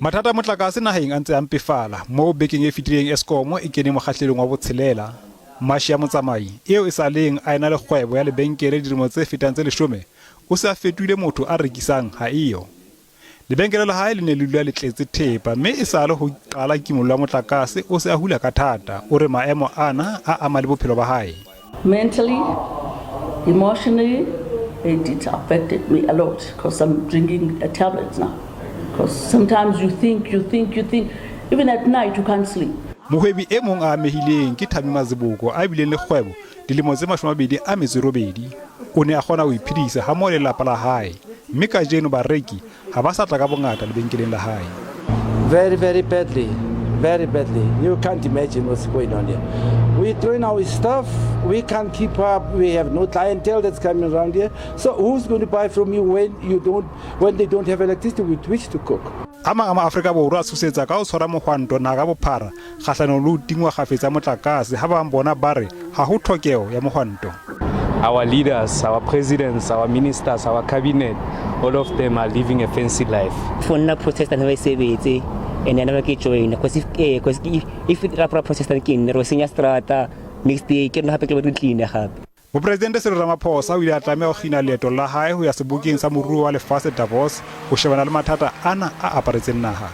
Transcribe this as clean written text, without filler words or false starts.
Mathata a motlakase naheng a ntse a mpefala, moo bekeng e fetileng Eskom e keneng mokgahlelong wa botshelela. Mashia Motsamai, eo e sa leng a ena le kgwebo ya lebenkele dilemo tse fetang tse leshome, o se a fetohile motho a rekisang ha eyo. Lebenkele la hae le ne le dula le tletse thepa mme esale ho qala kimollo ya motlakase o se a hula ka thata. O re maemo ana a ama le bophelo ba hae. Mentally, emotionally, it affected me a lot because I'm drinking tablets now. Because sometimes you think, you think, you think, even at night you can't sleep. Mohwebi e mong a amehileng ke Thami Mazibuko a bileng le kgwebo dilemo tse 28. O ne a kgona ho iphedisa hammoho le lelapa la hae, mme kajeno bareki ha ba sa tla ka bongata lebenkeleng la hae. Very, very badly. Very badly. You can't imagine what's going on here. We train our staff. We can't keep up. We have no clientele that's coming around here. So who's going to buy from you when you don't, when they don't have electricity with which to cook? A mang a Maafrika Borwa a tshosetsa ka ho tshwara mohwanto naha ka bophara kgahlanong le ho tingwa kgafetsa motlakase ha ba bang bona ba re ha ho tlhokeho ya mohwanto. Our leaders, our presidents, our ministers, our cabinet, all of them are living a fancy life. For nna protest ne ba e sebetse and nna ke join because if eh because if ra protest ke nne ro senya strata next day ke nna hape ke ba di clean gape. Mopresidente Cyril Ramaphosa o ile a tlameha ho kgina leeto la hae ho ya sebokeng sa moruo wa lefatshe Davos ho shebana le mathata ana a aparetseng naha.